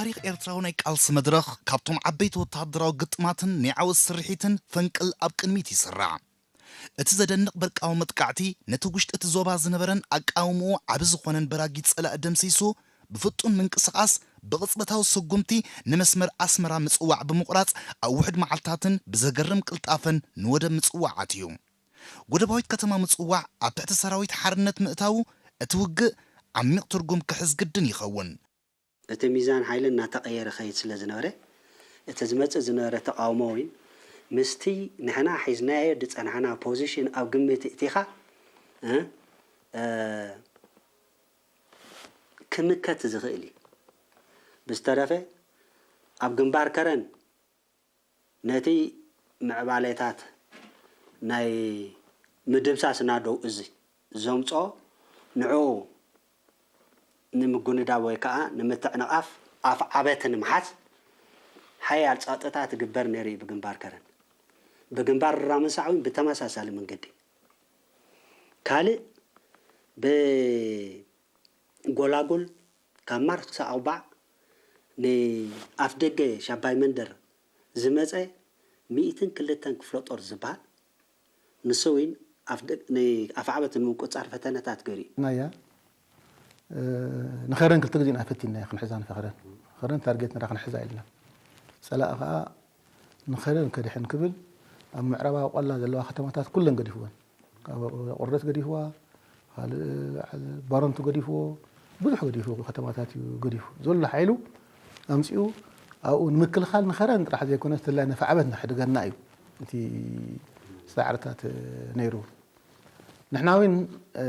ታሪኽ ኤርትራዊ ናይ ቃልሲ መድረኽ፣ ካብቶም ዓበይቲ ወተሃደራዊ ግጥማትን ናይ ዓወት ስርሒትን ፈንቅል ኣብ ቅድሚት ይስራዕ። እቲ ዘደንቕ በርቃዊ መጥቃዕቲ፣ ነቲ ውሽጢ እቲ ዞባ ዝነበረን ኣቃውምኡ ዓቢ ዝኾነን በራጊ ጸላኢ ደምሲሱ፣ ብፍጡን ምንቅስቓስ፣ ብቕጽበታዊ ስጉምቲ ንመስመር ኣስመራ ምጽዋዕ ብምቑራጽ፣ ኣብ ውሑድ መዓልታትን ብዘገርም ቅልጣፈን ንወደብ ምጽዋዕ ኣትዩ። ወደባዊት ከተማ ምጽዋዕ ኣብ ትሕቲ ሰራዊት ሓርነት ምእታዉ፣ እቲ ውግእ ዓሚቕ ትርጉም ክሕዝ ግድን ይኸውን። እቲ ሚዛን ሓይሊ እናተቐየረ ኸይድ ስለ ዝነበረ፣ እቲ ዝመጽእ ዝነበረ ተቓውሞ እውን ምስቲ ንሕና ሒዝናዮ ዝጸናሕና ፖዚሽን ኣብ ግምት እቲኻ፣ እ፣ እ፣ ክምከት ዝኽእል እዩ። ብዝተረፈ፣ ኣብ ግንባር ከረን ነቲ ምዕባሌታት ናይ ምድምሳስ ናደው እዚ ዘምጽኦ፣ ንዕኡ ንምጉንዳብ ወይ ከኣ ንምትዕንቓፍ ኣፍዓበት ንምሓዝ ሓያል ጸቕጥታት ይግበር ነይሩ እዩ ብግንባር ከረን። ብግንባር ራምሳዕ እውን ብተመሳሳሊ መንገዲ። ካልእ ብጎላጉል ካብ ማር ክሳዕ ኣውባዕ ንኣፍደገ ሻባይ መንደር ዝመጸ ሚእትን ክልተን ክፍለ ጦር ዝበሃል ንሱ እውን ኣፍደ-፣ ን-፣ ኣፍዓበት ንምቁጻር ፈተነታት ገይሩ እዩ። ናያ፣ እ፣ ንኸረን ክልተ ግዜ ኢና ፈቲንናዮ ክንሕዛ ንፈኸረን። ኸረን ታርጌት ንራ ክንሕዛ ኢልና። ጸላኢ ኸኣ ንኸረን ከድሕን ክብል ኣብ ምዕራባዊ ቆላ ዘለዋ ከተማታት ኩለን ገዲፍወን። ካብ ቆርደት ገዲፍዋ፣ ካልእ ባረንቱ ገዲፍዎ፣ ብዙሕ ገዲፉ፣ ከተማታት እዩ ገዲፉ። ዘሎ ሓይሉ ኣምጺኡ ኣብኡ ንምክልኻል ንኸረን ጥራሕ ዘይኮነስ፣ ተላይ ነፍዓበት ንሕድገና እዩ እቲ ጻዕርታት ነይሩ። ንሕና እውን፣ እ፣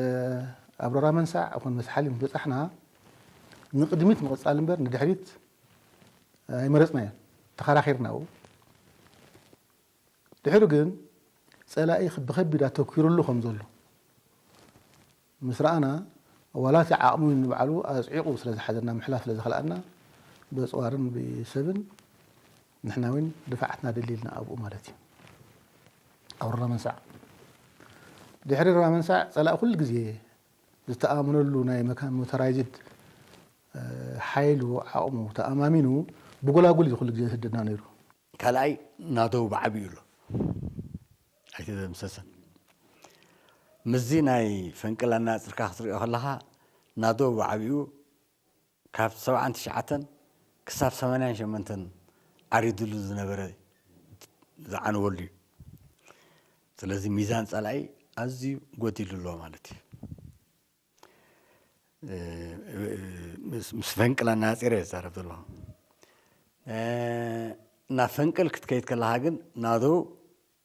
ኣብ ሮራ መንሳዕ ኮን መስሓሊን በጻሕና፣ ንቕድሚት ምቕጻል እምበር ንድሕሪት ኣይመረጽናዮን። ተኸራኺርና ኣብኡ። ድሕሪ ግን ጸላኢ ብኸቢድ ኣተኲሩሉ ከም ዘሎ ምስ ረኣና፣ ዋላ እቲ ዓቕሚ ንባዕሉ ኣጽዒቑ ስለ ዝሓዘና፣ ምሕላፍ ስለ ዝኸልኣና፣ ብኣጽዋርን ብሰብን ንሕና እውን ድፋዓትና ደሊልና ኣብኡ ማለት እዩ። ኣብ ሮራ መንሳዕ። ድሕሪ ሮራ መንሳዕ ጸላኢ ኩሉ ግዜ ዝተኣማመነሉ ናይ መካን ሞተራይዝድ፣ እ፣ ሓይሉ ዓቕሙ ተኣማሚኑ ብጎላጉል እዩ ኩሉ ግዜ ዝህደና ነይሩ። ካልኣይ ናደው ብዓቢኡ ኣሎ፣ ኣይተደምሰሰን። ምስዚ ናይ ፈንቅል ኣነጻጺርካ ክትሪኦ ከለኻ፣ ናደው ብዓቢኡ ካብ ሰብዓን ትሽዓተን ክሳብ ሰማንያን ሸሞንተን ዓሪድሉ ዝነበረ ዝዓነወሉ እዩ። ስለዚ ሚዛን ጸላኢ ኣዝዩ ጎዲሉ ኣሎ ማለት እዩ። እ፣ እ፣ ምስ፣ ምስ ፈንቅል ኣነጻጺረ እየ ዝዛረብ ዘለኹ። እ፣ ናብ ፈንቅል ክትከይድ ከለኻ ግን ናደው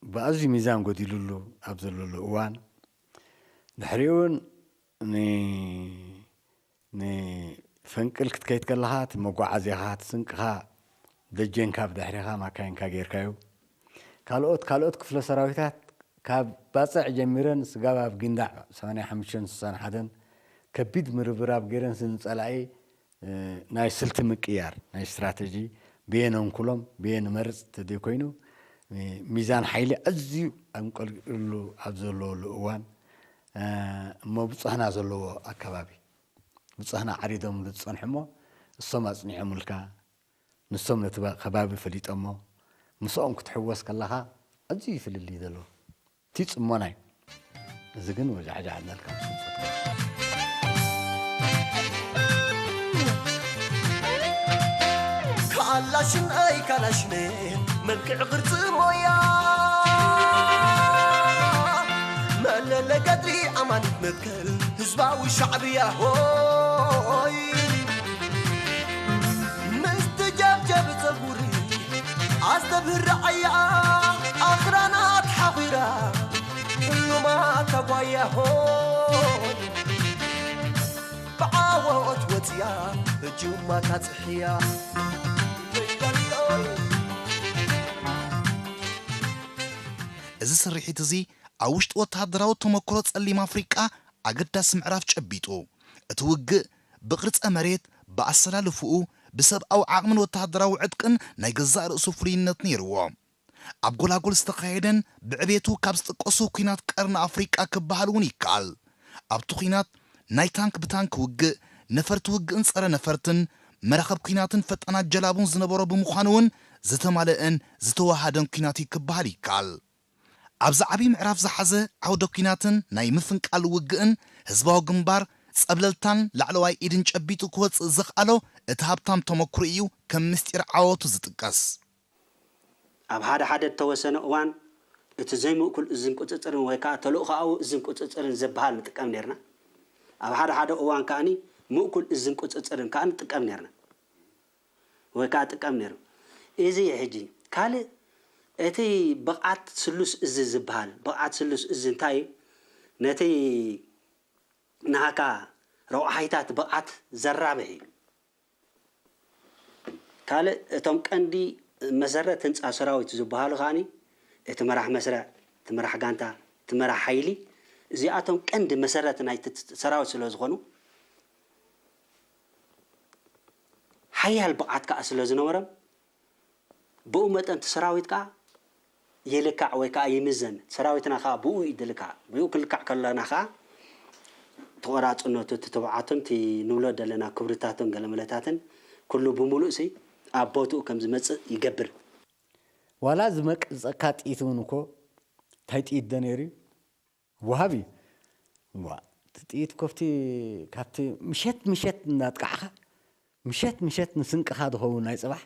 ብኣዝዩ ሚዛን ጎዲሉሉ ኣብ ዘለሉ እዋን፣ ድሕሪኡ እውን ን-፣ ንፈንቅል ክትከይድ ከለኻ እቲ መጓዓዝያኻ፣ እቲ ስንቅኻ፣ ደጀንካ ብድሕሪኻ ማካይንካ ጌርካዩ። ካልኦት፣ ካልኦት ክፍለ ሰራዊታት ካብ ባጽዕ ጀሚረን ስጋብ ኣብ ጊንዳዕ ሰማንያ ሓሙሽተን ስሳን ሓደን ከቢድ ምርብራብ ገይረን ንጸላኢ፣ እ፣ ናይ ስልቲ ምቅያር፣ ናይ ስትራተጂ፣ ብየ ነንኩሎም፣ ብየ ንመርጽ ተደይኮይኑ፣ እ፣ ሚዛን ሓይሊ ኣዝዩ ኣንቀልቂሉ ኣብ ዘለወሉ እዋን፣ እ፣ እሞ ብጽህና ዘለዎ ኣከባቢ፣ ብጽህና ዓሪዶምሉ ዝጸንሑ እሞ እሶም ኣጽኒዖምልካ፣ ንሶም ነቲ ባ-፣ ከባቢ ፈሊጦሞ፣ ምስኦም ክትሕወስ ከለኻ ኣዝዩ ፍልልይ እዩ ዘለዎ። እቲ ጽሞና እዩ። እዚ ግን ወጃዕጃዕ እናልካ ምስ ውጽእካ። ካላሽን ኣይ ካላሽን፣ መልክዕ ቅርጺ ሞያ፣ መለለ ገድሊ ኣማኒት መትከል ህዝባዊ ሻዕብያ ሆይ። ምስ ትጀብጀብ ጸጉሪ ኣስተብህር ረዓያ፣ ኣኽራናት ሓኺራ ህሉማት ኣጓያ ሆይ። ብዓወት ወጽያ ህጁማ ታጽሕያ። እዚ ስርሒት እዚ ኣብ ውሽጢ ወተሃደራዊ ተመክሮ ጸሊም ኣፍሪቃ ኣገዳሲ ምዕራፍ ጨቢጡ። እቲ ውግእ ብቕርጸ መሬት፣ ብኣሰላልፍኡ፣ ብሰብኣዊ ዓቕምን ወተሃደራዊ ዕጥቅን ናይ ገዛእ ርእሱ ፍሉይነት ነይርዎ። ኣብ ጎላጉል ዝተኻየደን ብዕቤቱ ካብ ዝጥቀሱ ኲናት ቀርኒ ኣፍሪቃ ክበሃል እውን ይከኣል። ኣብቲ ኲናት ናይ ታንክ ብታንክ ውግእ፣ ነፈርቲ ውግእን ጸረ ነፈርትን፣ መራኸብ ኲናትን ፈጣናት ጀላቡን ዝነበሮ ብምዃኑ እውን ዝተማለአን ዝተዋሃደን ኲናት እዩ ክበሃል ይከኣል። ኣብዚ ዓብዪ ምዕራፍ ዝሓዘ ዓውደ ኲናትን ናይ ምፍንቃል ውግእን ህዝባዊ ግንባር ጸብለልታን ላዕለዋይ ኢድን ጨቢጡ ክወጽእ ዘኽኣሎ እቲ ሃብታም ተመኩሮ እዩ ከም ምስጢር ዓወቱ ዝጥቀስ። ኣብ ሓደ ሓደ እተወሰነ እዋን እቲ ዘይምእኩል እዝን ቁጽጽርን ወይ ከዓ ተልእኾኣዊ እዝን ቁጽጽርን ዝበሃል ንጥቀም ነርና። ኣብ ሓደ ሓደ እዋን ከኣኒ ምእኩል እዝን ቁጽጽርን ከዓ ንጥቀም ነርና ወይ ከዓ ጥቀም ነርና። እዚ ሕጂ ካልእ እቲ ብቕዓት ስሉስ እዝ ዝበሃል ብቕዓት ስሉስ እዝ እንታይ እዩ? ነቲ ናሃካ ረቑሓይታት ብቕዓት ዘራብሕ እዩ። ካልእ እቶም ቀንዲ መሰረት ህንፃ ሰራዊት ዝበሃሉ ከዓኒ እቲ መራሕ መስርዕ፣ እቲ መራሕ ጋንታ፣ እቲ መራሕ ሓይሊ እዚኣቶም ቀንዲ መሰረት ናይቲ ሰራዊት ስለ ዝኾኑ ሓያል ብቕዓት ከዓ ስለ ዝነበሮም ብኡ መጠን እቲ ሰራዊት ከዓ ይልካዕ ወይ ከዓ ይምዘን። ሰራዊትና ከዓ ብኡ እዩ ዝልካዕ። ብኡ ክልካዕ ከለና ከዓ እቲ ቆራፅነቱ፣ እቲ ትብዓቱን እቲ ንብሎ ዘለና ክብርታቱን ገለመለታትን ኩሉ ብምሉእ ሲ ኣብ ቦትኡ ከም ዝመፅእ ይገብር። ዋላ ዝመቅፀካ ጥይት እውን እኮ እንታይ ጥይት ዶ ነይሩ እዩ? ወሃቢ ዋ እቲ ጥይት ኮፍቲ ካብቲ ምሸት ምሸት እናጥቃዕኻ ምሸት ምሸት ንስንቅኻ ዝኸውን ናይ ፅባሕ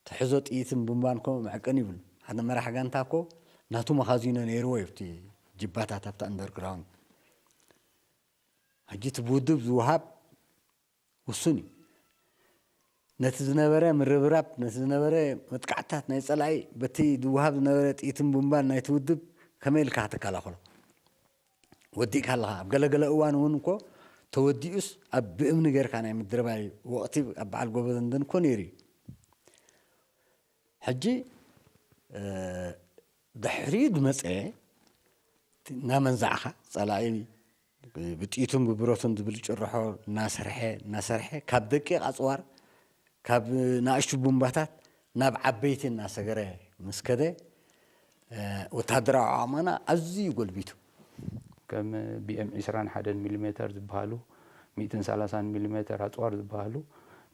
ትሕዞ ጥይትን ቡምባን ኮ መዕቀኒ ይብሉ። ሓደ መራሕ ጋንታ ኮ ናቱ መኻዚኖ ነይርዎ እዩ ኣብቲ ጅባታት ኣብቲ ኣንደርግራውንድ። ሕጂ እቲ ብውድብ ዝወሃብ ውሱን እዩ። ነቲ ዝነበረ ምርብራብ ነቲ ዝነበረ መጥቃዕትታት ናይ ፀላኢ በቲ ዝወሃብ ዝነበረ ጥይትን ቡምባን ናይቲ ውድብ ከመይ ኢልካ ክትከላኸሎ ወዲእካ ኣለኻ። ኣብ ገለገለ እዋን እውን እኮ ተወዲኡስ ኣብ ብእምኒ ጌርካ ናይ ምድርባይ ወቕቲ ኣብ በዓል ጎበዘንድን እኮ ነይሩ እዩ። ሕጂ ድሕሪኡ ዝመፀ እናመንዛዕኻ ፀላኢ ብጥይቱን ብብረቱን ዝብል ጭርሖ እናሰርሐ እናሰርሐ ካብ ደቂቕ ኣፅዋር ካብ ናእሽቱ ቡምባታት ናብ ዓበይቲ እናሰገረ ምስ ከደ ወታደራዊ ዓቕምና ኣዝዩ ጎልቢቱ። ከም ቢኤም ዒስራን ሓደን ሚሊሜተር ዝበሃሉ ሚእትን ሰላሳን ሚሊሜተር ኣፅዋር ዝበሃሉ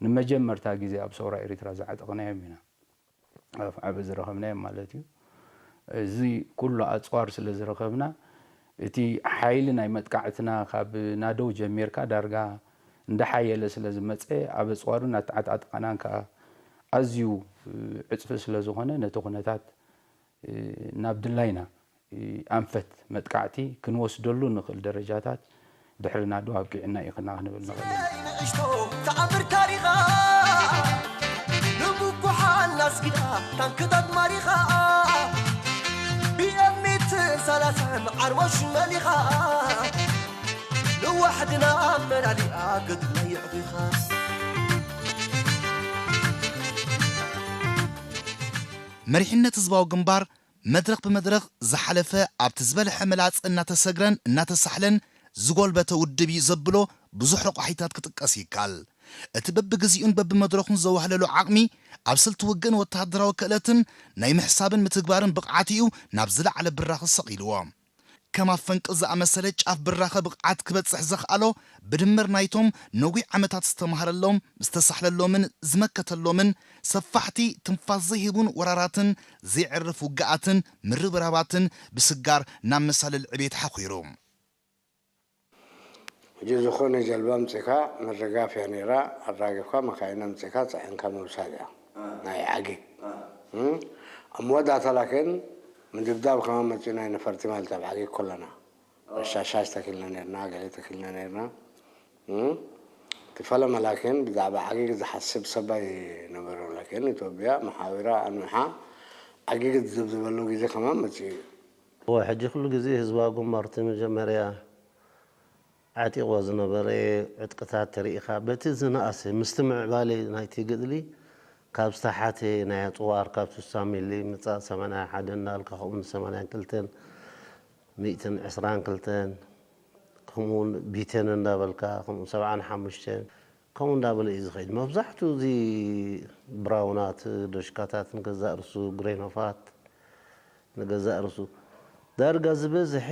ንመጀመርታ ግዜ ኣብ ሰውራ ኤሪትራ ዝዓጠቕናዮም ኢና። ኣፍዓበ ዝረኸብናዮም ማለት እዩ። እዚ ኩሉ ኣፅዋር ስለ ዝረኸብና እቲ ሓይሊ ናይ መጥቃዕትና ካብ ናደው ጀሚርካ ዳርጋ እንዳሓየለ ስለ ዝመፀ ኣብ ኣፅዋሩን ኣተዓጣጥቓናን ከዓ ኣዝዩ ዕፅፊ ስለ ዝኾነ ነቲ ኩነታት ናብ ድላይና ኣንፈት መጥቃዕቲ ክንወስደሉ ንኽእል ደረጃታት ድሕሪ ናዶ ኣብቂዕና ኢኽና ክንብል ንኽእል ኢና። ንእሽቶ ተኣምር ታሪኻ ንምኩሓን ኣስጊዳ ታንክታት ማሪኻ ቢኤም ሚትን ሰላሳን ዓርሞሽ መሊኻ ንዋሕድና ኣመላሊኣ ገድላ የዕቢኻ። መሪሕነት ህዝባዊ ግንባር መድረኽ ብመድረኽ ዝሓለፈ ኣብቲ ዝበልሐ መላጸ እናተሰግረን እናተሳሕለን ዝጎልበተ ውድብ እዩ ዘብሎ ብዙሕ ረቋሒታት ክጥቀስ ይከኣል። እቲ በብግዚኡን በብመድረኹን ዘዋህለሎ ዓቕሚ ኣብ ስልቲ ውግእን ወተሃደራዊ ክእለትን ናይ ምሕሳብን ምትግባርን ብቕዓት እዩ ናብ ዝለዓለ ብራኸ ሰቒልዎ። ከም ኣብ ፈንቅል ዝኣመሰለ ጫፍ ብራኸ ብቕዓት ክበጽሕ ዘኽኣሎ ብድምር ናይቶም ነዊሕ ዓመታት ዝተምሃረሎም፣ ዝተሳሕለሎምን ዝመከተሎምን ሰፋሕቲ ትንፋስ ዘይህቡን ወራራትን ዘይዕርፍ ውግኣትን ምርብራባትን ብስጋር ናብ መሳልል ዕቤት ሓኺሩ። ሕጂ ዝኾነ ጀልባ ኣምጺእካ ምርጋፍ እያ ነይራ፣ ኣራጊፍካ መካይን ኣምጺእካ ጽዒንካ ምውሳድ እያ ናይ ዓጊግ። ኣብ መወዳእታ ላኪን ምድብዳብ ከማን መጺኡ ናይ ነፈርቲ ማለት ኣብ ዓጊግ ከለና። ረሻሻሽ ተኪልና ነርና፣ ገለ ተኪልና ነርና። እቲ ፈለማ ላኪን ብዛዕባ ዓጊግ ዝሓስብ ሰብ ኣይነበሮን። ላኪን ኢትዮጵያ መሓውራ ኣንዊሓ ዓጊግ ዝድብድበሉ ግዜ ከማን መጺኡ እዩ። እወ፣ ሕጂ ኩሉ ግዜ ህዝባዊ ግንባር እቲ መጀመርያ ዓጢቕዎ ዝነበረ ዕጥቅታት ተሪኢኻ፣ በቲ ዝነኣሰ ምስቲ ምዕባለ ናይቲ ገድሊ ካብ ዝተሓተ ናይ ኣጽዋር ካብ ስሳ ሚሊ ምጻእ ሰማንያ ሓደ እንዳበልካ ከምኡ ን ሰማንያን ክልተን ሚእትን ዕስራን ክልተን ከምኡ ውን ቢተን እንዳበልካ ከምኡ ሰብዓን ሓሙሽተን ከምኡ እንዳበለ እዩ ዝኸይድ። መብዛሕትኡ እዚ ብራውናት፣ ዶሽካታት ንገዛእ ርሱ፣ ግሬኖፋት ንገዛእ ርሱ ዳርጋ ዝበዝሐ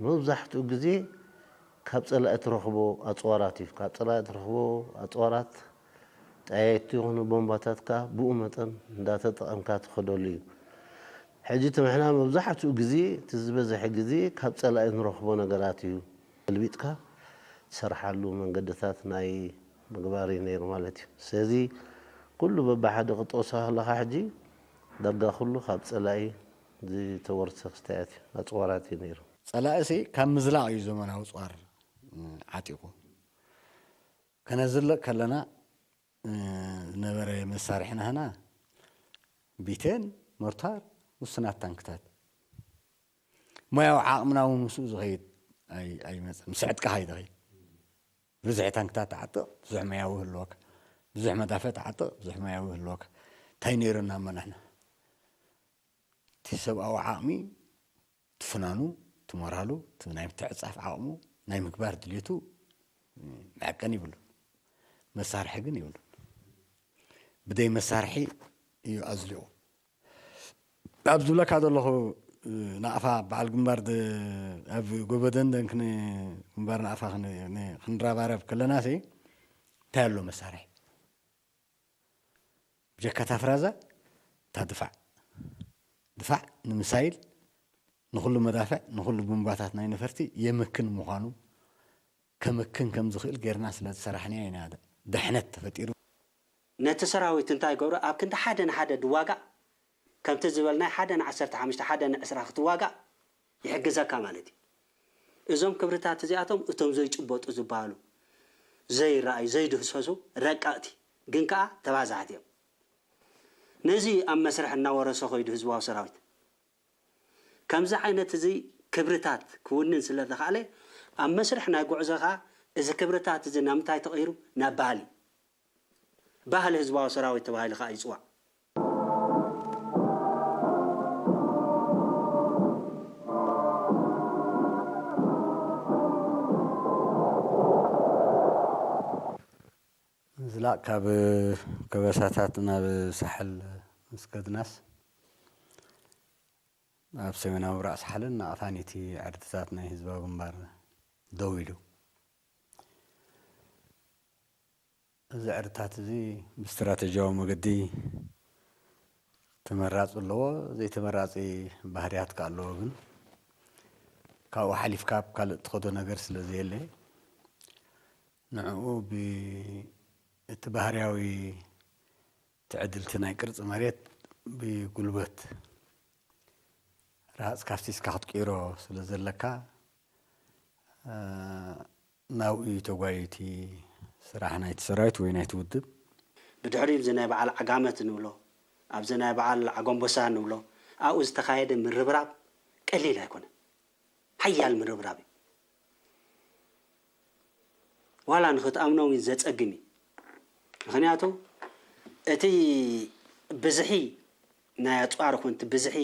መብዛሕትኡ ግዜ ካብ ጸላኢ ትረኽቦ ኣጽዋራት እዩ። ካብ ጸላኢ ትረኽቦ ኣጽዋራት ጠያይቲ ይኹኑ ቦምባታት ከኣ ብኡ መጠን እንዳተጠቐምካ ትኸደሉ እዩ። ሕጂ እቲ ምሕና መብዛሕትኡ ግዜ፣ እቲ ዝበዝሐ ግዜ ካብ ጸላኢ ንረኽቦ ነገራት እዩ። ገልቢጥካ ትሰርሓሉ መንገድታት ናይ ምግባር እዩ ነይሩ ማለት እዩ። ስለዚ ኩሉ በብሓደ ክጠቕሶ ከለኻ ሕጂ ዳርጋ ኩሉ ካብ ጸላኢ ዝተወርሰ ክስታያት እዩ፣ ኣጽዋራት እዩ ነይሩ። ጸላእሲ ካብ ምዝላቕ እዩ ዘመናዊ ጸዋር ዓጢቑ። ከነዝልቕ ከለና ዝነበረ መሳርሒ ናህና ቢቴን፣ ሞርታር፣ ውሱናት ታንክታት። ሞያዊ ዓቕምና እውን ምስኡ ዝኸይድ ኣይመፅእ ምስ ዕጥቅኻ እዩ ዝኸይድ። ብዙሕ ታንክታት ተዓጥቕ፣ ብዙሕ ሞያዊ ህልወካ፣ ብዙሕ መዳፍዕ ተዓጥቕ፣ ብዙሕ ሞያዊ ህልወካ። እንታይ ነይሩና እሞ ንሕና? እቲ ሰብኣዊ ዓቕሚ፣ እቲ ፍናኑ፣ እቲ ሞራሉ፣ እቲ ናይ ምትዕፃፍ ዓቕሙ፣ ናይ ምግባር ድሌቱ መዐቀኒ ይብሉን፣ መሳርሒ ግን ይብሉን። ብደይ መሳርሒ እዩ ኣዝሊቑ። ኣብ ዝብለካ ዘለኹ ናቕፋ በዓል ግንባር ኣብ ጎበደን ደንክን ግንባር ናቕፋ ክንራባረብ ከለና ሲ እንታይ ኣሎ መሳርሒ? ብጀካ እታ ፍራዛ እታ ድፋዕ፣ ድፋዕ ንምሳይል፣ ንኹሉ መዳፍዕ፣ ንኹሉ ቡምባታት ናይ ነፈርቲ የምክን ምዃኑ፣ ከምክን ከም ዝኽእል ጌርና ስለ ዝሰራሕናዮ ኢና ድሕነት ተፈጢሩ። ነቲ ሰራዊት እንታይ ይገብሮ? ኣብ ክንዲ ሓደ ንሓደ ድዋጋእ፣ ከምቲ ዝበልናይ ሓደ ንዓሰርተ ሓሙሽተ ሓደ ንዕስራ ክትዋጋእ ይሕግዘካ ማለት እዩ። እዞም ክብርታት እዚኣቶም እቶም ዘይጭበጡ ዝበሃሉ፣ ዘይረኣዩ፣ ዘይድህሰሱ፣ ረቀቕቲ ግን ከኣ ተባዛሕቲ እዮም። ነዚ ኣብ መስርሕ እናወረሶ ከይዱ ህዝባዊ ሰራዊት ከምዚ ዓይነት እዚ ክብርታት ክውንን ስለ ተኻእለ፣ ኣብ መስርሕ ናይ ጉዕዞ ከኣ እዚ ክብርታት እዚ ናብ ምንታይ ተቐይሩ? ናብ ባህሊ። ባህሊ ህዝባዊ ሰራዊት ተባሂሉ ከኣ ይጽዋዕ። ዝላቕ ካብ ከበሳታት ናብ ሳሕል ምስ ከድናስ፣ ኣብ ሰሜናዊ ምብራቕ ሳሕልን ናቕፋን እቲ ዕርድታት ናይ ህዝባዊ ግንባር ደው ኢሉ። እዚ ዕርድታት እዚ ብስትራተጂያዊ መገዲ ተመራጺ ኣለዎ፣ ዘይተመራጺ ባህርያት ከኣ ኣለዎ። ግን ካብኡ ሓሊፍካ ኣብ ካልእ ትኸዶ ነገር ስለ ዘየለ፣ ንዕኡ ብ-፣ እቲ ባህርያዊ ትዕድልቲ ናይ ቅርጺ መሬት ብጉልበት ረሃጽካ ኣፍሲስካ ክትቅይሮ ስለ ዘለካ፣ እ፣ ናብኡ እዩ ተጓዩ እቲ ስራሕ ናይቲ ሰራዊት ወይ ናይቲ ውድብ። ብድሕሪኡ እዚ ናይ በዓል ዓጋመት ንብሎ፣ ኣብዚ ናይ በዓል ዓጎምቦሳ ንብሎ፣ ኣብኡ ዝተኻየደ ምርብራብ ቀሊል ኣይኮነን። ሓያል ምርብራብ እዩ። ዋላ ንኽትኣምኖም እዩ ዘጸግም እዩ። ምኽንያቱ እቲ ብዝሒ ናይ ኣጽዋር ይኹን እቲ ብዝሒ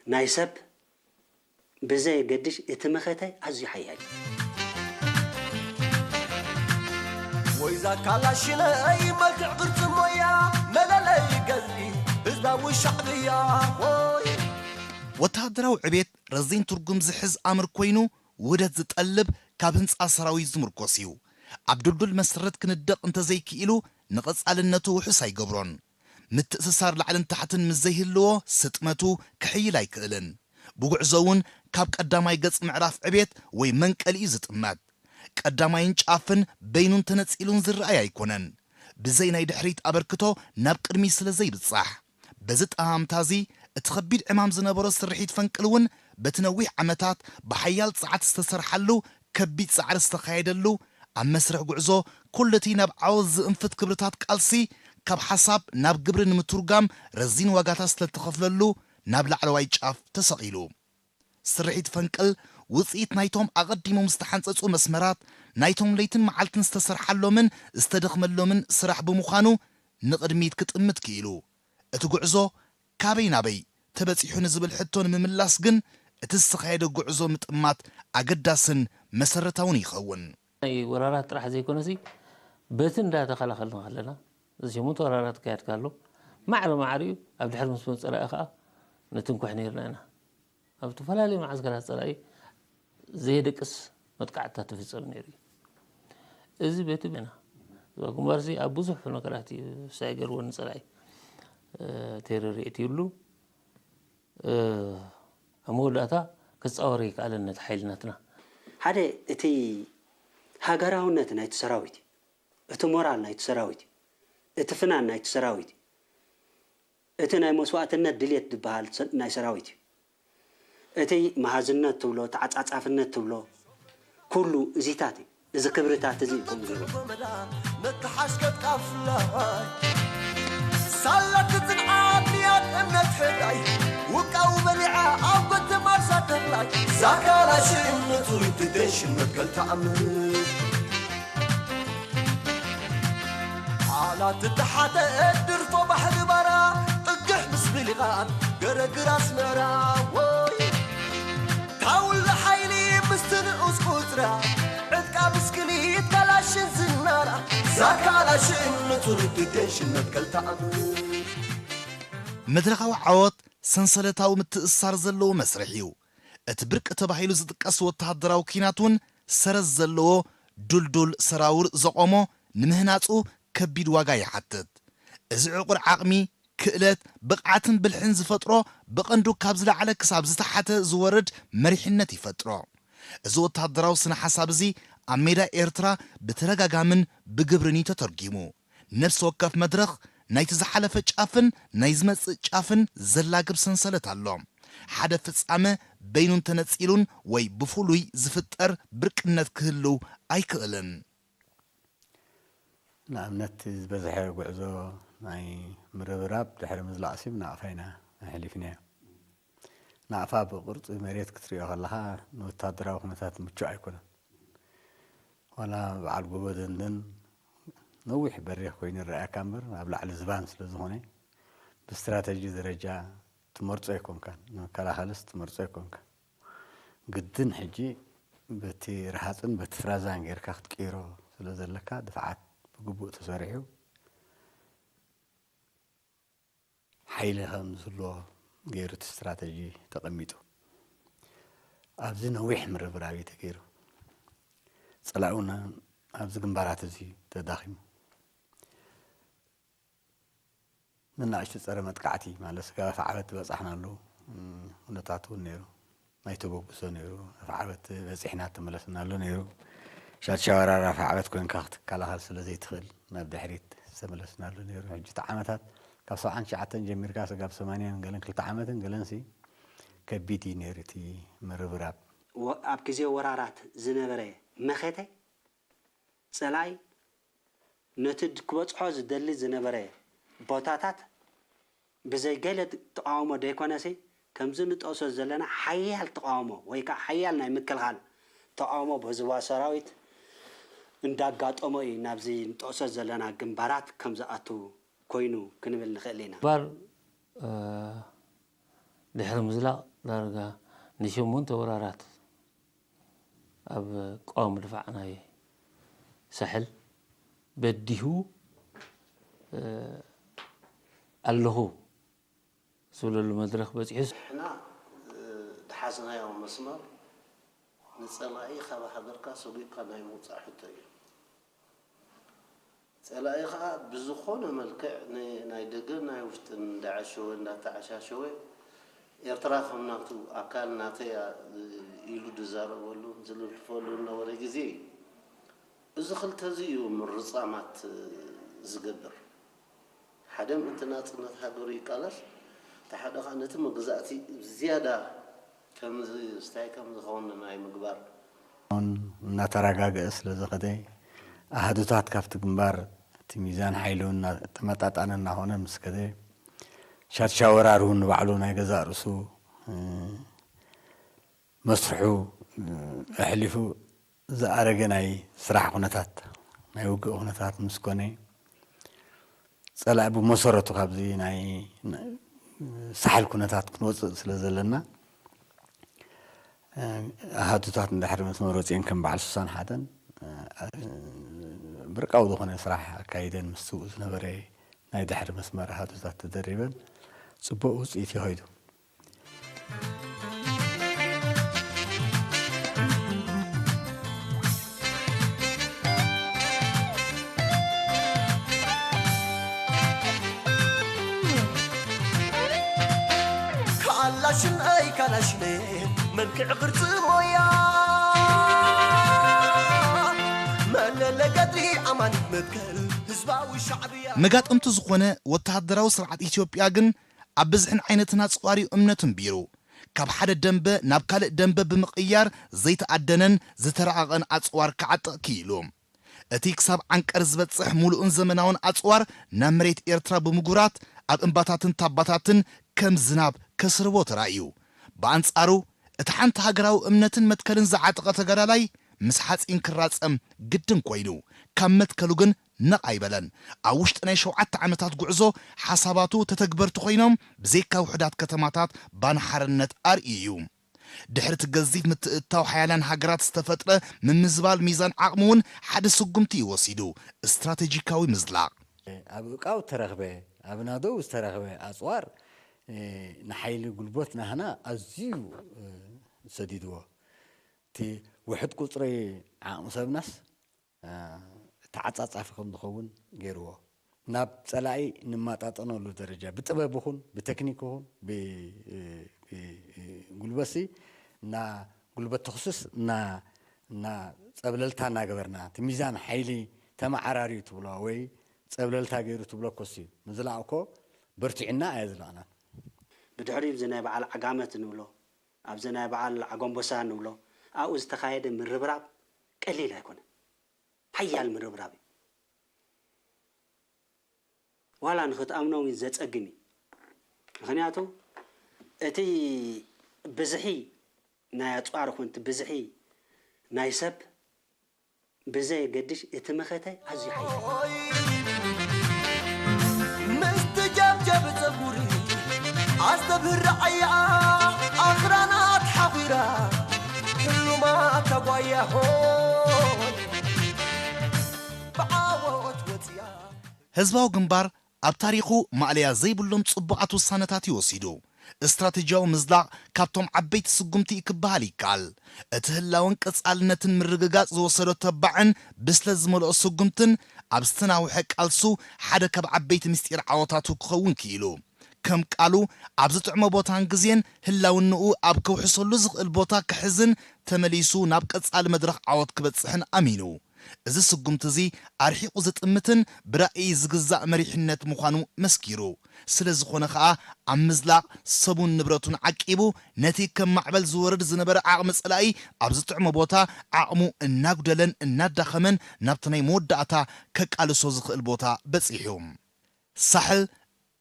ናይ ሰብ ብዘየገድሽ እቲ መኸተ ኣዝዩ ሓያል እዩ። ወይዛ ካላሽነይ መልክዕ ቅርጺ ሞያ መለለይ ገዝኢ ህዝባዊ ሻዕብያ ሆይ። ወተሃደራዊ ዕቤት ረዚን ትርጉም ዝሕዝ ኣምር ኮይኑ ውህደት ዝጠልብ ካብ ህንጻ ሰራዊት ዝምርኮስ እዩ። ኣብ ድልዱል መሰረት ክንደቕ እንተዘይክኢሉ ንቐጻልነቱ ውሑስ ኣይገብሮን። ምትእስሳር ላዕልን ታሕትን ምስ ዘይህልዎ ስጥመቱ ክሕይል ኣይክእልን። ብጉዕዞ እውን ካብ ቀዳማይ ገጽ ምዕራፍ ዕቤት ወይ መንቀሊ እዩ ዝጥመት። ቀዳማይን ጫፍን በይኑን ተነጺሉን ዝረኣይ ኣይኮነን። ብዘይ ናይ ድሕሪት ኣበርክቶ ናብ ቅድሚት ስለ ዘይብጻሕ። በዚ ጠማምታ እዚ እቲ ኸቢድ ዕማም ዝነበሮ ስርሒት ፈንቅል እውን በቲ ነዊሕ ዓመታት ብሓያል ጸዓት ዝተሰርሓሉ ከቢድ ጻዕሪ ዝተኻየደሉ ኣብ መስርሕ ጉዕዞ ኩሉ እቲ ናብ ዓወት ዝእንፍት ክብርታት ቃልሲ ካብ ሓሳብ ናብ ግብሪ ንምትርጓም ረዚን ዋጋታት ስለተኸፍለሉ ናብ ላዕለዋይ ጫፍ ተሰቒሉ። ስርሒት ፈንቅል ውጽኢት ናይቶም ኣቐዲሞም ዝተሓንጸጹ መስመራት ናይቶም ለይትን መዓልትን ዝተሰርሓሎምን ዝተደኽመሎምን ስራሕ ብምዃኑ ንቕድሚት ክጥምት ክኢሉ። እቲ ጉዕዞ ካበይ ናበይ ተበጺሑ ንዝብል ሕቶ ንምምላስ ግን እቲ ዝተኻየደ ጉዕዞ ምጥማት ኣገዳስን መሰረታውን ይኸውን። ናይ ወራራት ጥራሕ ዘይኮነሲ በቲ እንዳተኸላኸልና ከለና እዚ ሸሞንተ ወራራት ኣካየድካ ኣሎ ማዕረ ማዕሪኡ ኣብ ድሕሪ ምስ መፀ ጸላኢ ከዓ ንትንኩሕ ነይርና ኢና። ኣብ ዝተፈላለዩ መዓስከራት ጸላኢ ዘየደቅስ መጥቃዕትታት ትፍጸም ነይሩ እዩ። እዚ በቲ ና እዛ ግንባር እዚ ኣብ ብዙሕ ነገራት እዩ ሳይገርዎ ንፀላኢ ተረሪእት ይብሉ። ኣብ መወዳእታ ክፃወር ይከኣለን ነቲ ሓይልናትና። ሓደ እቲ ሃገራውነት ናይቲ ሰራዊት እዩ። እቲ ሞራል ናይቲ ሰራዊት እዩ። እቲ ፍናን ናይቲ ሰራዊት እዩ። እቲ ናይ መስዋእትነት ድልየት ዝበሃል ናይ ሰራዊት እዩ። እቲ መሃዝነት ትብሎ፣ ተዓጻጻፍነት ትብሎ፣ ኩሉ እዚታት እዩ። እዚ ክብርታት እዚ እዩ ከምኡ ዘሎ። መተሓሽ ከብቃ ፍላይ ሳላ ክትንዓት ንያት እምነት ሕራይ ውቃው በሊዓ ኣብ ጎተማር ሳተላይ ዛካላሽን ንጹር ትደሽን መትከል ተኣምር ዓላት ተሓተ ድርፎ ባሕሪ ባራ ጥግሕ ምስ ብሊቓን ገረግር ኣስመራ ወይ ታውል ሓይሊ ምስቲ ንኡስ ቁጽራ ዕጥቃ ብስክሊት ካላሽን ዝናራ ዛካላሽን ንጹር ትደሽን መትከል ተኣምር መድረኻዊ ዓወት ሰንሰለታዊ ምትእስሳር ዘለዎ መስርሕ እዩ። እቲ ብርቂ ተባሂሉ ዝጥቀስ ወተሃደራዊ ኲናት እውን ሰረዝ ዘለዎ ዱልዱል ሰራውር ዘቖሞ ንምህናጹ ከቢድ ዋጋ ይሓትት። እዚ ዕቑር ዓቕሚ፣ ክእለት፣ ብቕዓትን ብልሕን ዝፈጥሮ ብቐንዱ ካብ ዝለዓለ ክሳብ ዝተሓተ ዝወርድ መሪሕነት ይፈጥሮ። እዚ ወተሃደራዊ ስነ ሓሳብ እዚ ኣብ ሜዳ ኤርትራ ብተደጋጋምን ብግብርን እዩ ተተርጒሙ። ነፍሲ ወከፍ መድረኽ ናይቲ ዝሓለፈ ጫፍን ናይ ዝመጽእ ጫፍን ዘላግብ ሰንሰለት ኣሎ። ሓደ ፍጻመ በይኑ እንተነጺሉን ወይ ብፍሉይ ዝፍጠር ብርቅነት ክህልው ኣይክእልን። ንኣብነት ዝበዝሐ ጉዕዞ ናይ ምርብራብ ድሕሪ ምዝላቕ ሲብ ናቕፋ ኢና ኣሕሊፍናዮ። ናቕፋ ብቕርጺ መሬት ክትሪኦ ከለኻ ንወታደራዊ ኩነታት ምቹእ ኣይኮነን። ዋላ በዓል ጎቦ ደንደን ነዊሕ በሪኽ ኮይኑ ይረኣየካ እምበር ኣብ ላዕሊ ዝባን ስለ ዝኾነ ብስትራተጂ ደረጃ ትመርጾ ኣይኮንካን፣ ንመከላኸልስ ትመርጾ ኣይኮንካን። ግድን ሕጂ በቲ ረሃጽን በቲ ፍራዛን ጌርካ ክትቅይሮ ስለ ዘለካ ድፍዓት ብግቡእ ተሰሪሑ ሓይሊ ከም ዝህልዎ ገይሩ እቲ ስትራተጂ ተቐሚጡ ኣብዚ ነዊሕ ምርብራብ እዩ ተገይሩ። ጸላኢ እውን ኣብዚ ግንባራት እዚ ተዳኺሙ። ንናእሽቱ ጸረ መጥቃዕቲ ማለት ስጋብ ኣፍዓበት ዝበጻሕናሉ ኩነታት እውን ነይሩ። ናይ ተበግሶ ነይሩ። ኣፍዓበት በጺሕና ተመለስናሉ ነይሩ። ሻድሻይ ወራር ኣፍዓበት ኮይንካ ክትከላኸል ስለ ዘይትኽእል ናብ ድሕሪት ዝተመለስናሉ ነይሩ። ሕጂ እቲ ዓመታት ካብ ሰብዓን ትሽዓተን ጀሚርካ ስጋብ ሰማንያን ገለን ክልተ ዓመትን ገለንሲ ከቢድ እዩ ነይሩ እቲ ምርብራብ። ኣብ ግዜ ወራራት ዝነበረ መኸተ ጸላኢ ነቲ ክበጽሖ ዝደሊ ዝነበረ ቦታታት ብዘይ ገለ ተቓውሞ ደይኮነሲ ከምዚ ንጠቕሶ ዘለና ሓያል ተቓውሞ ወይ ከዓ ሓያል ናይ ምክልኻል ተቓውሞ ብህዝባዊ ሰራዊት እንዳጋጠሞ እዩ ናብዚ ንጠቕሶ ዘለና ግንባራት ከም ዝኣቱ ኮይኑ ክንብል ንኽእል ኢና። ባር ድሕሪ ምዝላቕ ዳርጋ ንሸሞንተ ወራራት ኣብ ቀዋሚ ድፋዕ ናይ ሳሕል በዲሁ ኣለኹ ዝብለሉ መድረኽ በፂሑ። ንሕና ዝሓዝናዮ መስመር ንፀላኢ ካብ ሃገርካ ሰጒግካ ናይ ምውፃእ ሕቶ እዩ። ፀላኢ ከዓ ብዝኾነ መልክዕ ናይ ደገን ናይ ውሽጥን እንዳዐሸወ እንዳተዓሻሸወ ኤርትራ ከም ናቱ ኣካል ናተይ እያ ኢሉ ዝዛረበሉን ዝልፍልፈሉን ዝነበረ ግዜ እዩ። እዚ ክልተ እዚ እዩ ምርፃማት ዝገብር። ሓደ ምእንቲ ናፅነት ሃገሩ ይቃለስ፣ እቲ ሓደ ከዓ ነቲ መግዛእቲ ዝያዳ ከም ዝስታይ ከም ዝኸውን ናይ ምግባር። እናተረጋገአ ስለ ዝኸደ ኣሃዱታት ካብቲ ግንባር እቲ ሚዛን ሓይሉ እናተመጣጣነ እናኾነ ምስ ከደ ሻድሻይ ወራር እውን ንባዕሉ ናይ ገዛእ ርእሱ መስርሑ ኣሕሊፉ ዝኣረገ ናይ ስራሕ ኩነታት ናይ ውግእ ኩነታት ምስ ኮነ ፀላኢ ብመሰረቱ ካብዚ ናይ ሳሕል ኩነታት ክንወፅእ ስለ ዘለና ኣሃዱታት ንድሕሪ መስመር ወፂአን ከም በዓል ስሳን ሓደን ብርቃዊ ዝኾነ ስራሕ ኣካይደን ምስ ዝነበረ ናይ ድሕሪ መስመር ኣሃዱታት ተደሪበን ፅቡቕ ውፅኢት ይኸይዱ። ክዕቕርፂ ሞያ መለለ ገድሊ ኣማን መትከል ህዝባዊ ሻዕብያ። መጋጠምቱ ዝኾነ ወተሃደራዊ ስርዓት ኢትዮጵያ ግን ኣብ ብዝሕን ዓይነትን ኣፅዋር እዩ እምነቱ እምቢሩ። ካብ ሓደ ደንበ ናብ ካልእ ደንበ ብምቕያር ዘይተኣደነን ዝተራቐቐን ኣፅዋር ክዓጥቕ ክኢሉ። እቲ ክሳብ ዓንቀር ዝበጽሕ ሙሉእን ዘመናውን ኣጽዋር ናብ መሬት ኤርትራ ብምጉራት ኣብ እምባታትን ታባታትን ከም ዝናብ ከስርቦ ተራእዩ። ብኣንጻሩ እቲ ሓንቲ ሃገራዊ እምነትን መትከልን ዝዓጠቐ ተጋዳላይ ምስ ሓጺን ክራጸም ግድን ኮይኑ፣ ካብ መትከሉ ግን ነቕ ኣይበለን። ኣብ ውሽጢ ናይ ሸውዓተ ዓመታት ጉዕዞ ሓሳባቱ ተተግበርቲ ኮይኖም ብዘይካ ውሑዳት ከተማታት ባና ሓርነት ኣርእዩ እዩ። ድሕሪ እቲ ገዚፍ ምትእትታው ሓያላን ሃገራት ዝተፈጥረ ምምዝባል ሚዛን ዓቕሚ እውን ሓደ ስጉምቲ እዩ ወሲዱ፣ ስትራቴጂካዊ ምዝላቕ። ኣብ እቃው ዝተረኽበ፣ ኣብ ናደው ዝተረኽበ ኣጽዋር፣ እ፣ ንሓይሊ ጉልበት ናህና ኣዝዩ፣ እ፣ ሰዲድዎ። እቲ ውሕድ ቁጽሪ ዓቕሚ ሰብናስ፣ እ፣ ተዓጻጻፊ ከም ዝኸውን ገይርዎ። ናብ ጸላኢ ንመጣጠነሉ ደረጃ ብጥበብ ይኹን ብቴክኒክ ይኹን ብ-፣ እ፣ እ፣ እ፣ ጉልበትሲ እና ጉልበት ተኹስስ እና፣ እና ጸብለልታ እናገበርና እቲ ሚዛን ሓይሊ ተመዓራርዩ ትብሎ ወይ ጸብለልታ ገይሩ ትብሎ ኮሲ ምዝላቕ እኮ በርቲዕና ኣየ ዝለቕናን። ብድሕሪኡ እዚ ናይ በዓል ዓጋመት ንብሎ፣ ኣብዚ ናይ በዓል ዓጎምቦሳ ንብሎ፣ ኣብኡ ዝተኻየደ ምርብራብ ቀሊል ኣይኮነን። ሓያል ምርብራብ እዩ። ዋላ ንኽትኣምኖ እውን ዘጸግም እዩ። ምኽንያቱ እቲ ብዝሒ ናይ ኣጽዋር ይኹን እቲ ብዝሒ ናይ ሰብ ብዘየገድሽ እቲ መኸተ ኣዝዩ ሓያል እዩ። ምስቲ ጀብጀብ ጸጉሪ ኣስተብህር ረዓያ ኣኽራናት ሓኺራ ህሉማት ተጓያ ሆይ ብዓወት ወጽያ። ህዝባዊ ግንባር ኣብ ታሪኹ ማእለያ ዘይብሎም ጽቡቓት ውሳነታት እዩ ወሲዱ። ስትራተጂያዊ ምዝላቕ ካብቶም ዓበይቲ ስጉምቲ እዩ ክበሃል ይከኣል። እቲ ህላወን ቀጻልነትን ምርግጋጽ ዝወሰዶ ተባዕን ብስለት ዝመልኦ ስጉምትን ኣብ ዝተናውሐ ቃልሱ ሓደ ካብ ዓበይቲ ምስጢር ዓወታቱ ክኸውን ክኢሉ። ከም ቃሉ ኣብ ዝጥዕሞ ቦታን ግዜን ህላውንኡ ኣብ ከውሕሰሉ ዝኽእል ቦታ ክሕዝን ተመሊሱ ናብ ቀጻሊ መድረኽ ዓወት ክበጽሕን ኣሚኑ። እዚ ስጉምቲ እዚ ኣርሒቑ ዝጥምትን ብራእይ ዝግዛእ መሪሕነት ምዃኑ መስኪሩ። ስለ ዝኾነ ኸኣ ኣብ ምዝላቕ ሰቡን ንብረቱን ዓቂቡ ነቲ ከም ማዕበል ዝወርድ ዝነበረ ዓቕሚ ጸላኢ ኣብ ዝጥዕሞ ቦታ ዓቕሙ እናጉደለን እናዳኸመን ናብቲ ናይ መወዳእታ ከቃልሶ ዝኽእል ቦታ በጺሑ። ሳሕል